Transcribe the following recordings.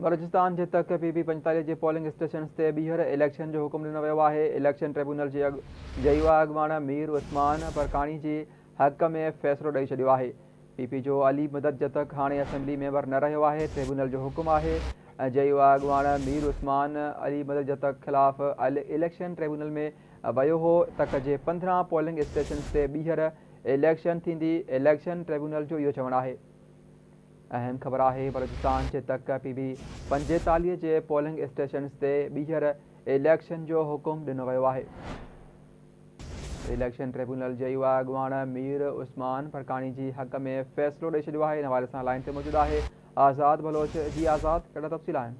بلوچستان جي تڪ P P 45 جي پولنگ اسٽيشنز تي ٻيهر اليڪشن جو حڪم ڏنو ويو آهي. اليڪشن ٽربيونل جي جي يو آء اڳواڻ مير عثمان پرڪاڻي جي حق ۾ فيصلو ڏئي ڇڏيو آهي. پي پي جو علي مدد جتڪ هاڻي اسيمبلي ميمبر نه رهيو آهي، ٽربيونل جو حڪم آهي. جي يو آء اڳواڻ مير عثمان علي مدد جتڪ خلاف اليڪشن ٽربيونل ۾ ويو هو. تڪ جي 15 پولنگ اسٽيشنز تي ٻيهر اليڪشن ٿيندي، اليڪشن ٽربيونل جو اهو چوڻ آهي. اهم خبر آهي بلوچستان جي تڪ پي بي 45 جي پولنگ اسٽيشنز تي ٻيهر اليڪشن جو حڪم ڏنو ويو آهي. اليڪشن ٽربيونل جي يو آء اڳواڻ مير عثمان پرڪاڻي جي حق ۾ فيصلو ڏئي ڇڏيو آهي. ان حوالي سان لائين تي موجود آهي آزاد بلوچ. جي آزاد، ڪهڙا تفصيل آهن؟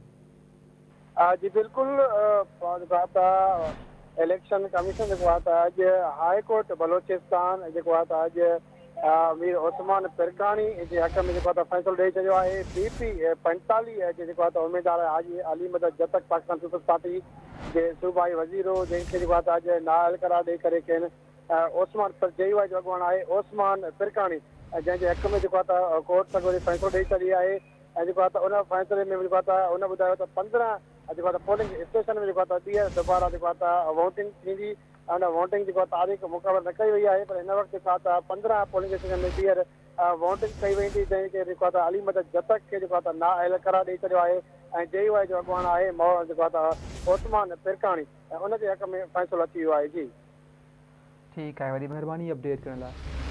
جي بلڪل اليڪشن ڪميشن جيڪو آهي ته اڄ هاء ڪورٽ بلوچستان جيڪو آهي ته اڄ مير عثمان پرڪاڻي جي حق ۾ جيڪو آهي ته فيصلو ڏئي ڇڏيو آهي. پي پي 45 جي جيڪو آهي ته اميدوار حاجي علي مدد جتڪ پاڪستان پيپلز پارٽي جي صوبائي وزير هو، جنهن کي جيڪو آهي ته اڄ نااهل قرار ڏئي ڪري کين عثمان پر جي يو آء جو اڳواڻ آهي عثمان پرڪاڻي جنهن جي حق ۾ جيڪو آهي ته ڪورٽ سڳوري فيصلو ڏئي ڇڏي آهي ۽ جيڪو آهي ته ان فيصلي ۾ جيڪو آهي ته هن ٻڌايو ته 15 جيڪو آهي ته پولنگ اسٽيشن ۾ جيڪو آهي ته ٻيهر دوباره جيڪو آهي ته ووٽنگ ٿيندي ۽ ان ووٽنگ جيڪو آهي تاريخ مقرر نه ڪئي وئي آهي پر هن وقت جيڪو آهي ته 15 پولنگ اسٽيشن ۾ ٻيهر ووٽنگ ڪئي ويندي جنهن کي جيڪو آهي ته علي مدد جتڪ کي جيڪو آهي ته نااهل قرار ڏئي ڇڏيو آهي ۽ جي يو آء جو اڳواڻ آهي جيڪو آهي ته عثمان پرڪاڻي ۽ ان جي حق ۾ فيصلو اچي ويو آهي جي. ٺيڪ آهي وڏي مهرباني اپڊيٽ ڪرڻ لاء.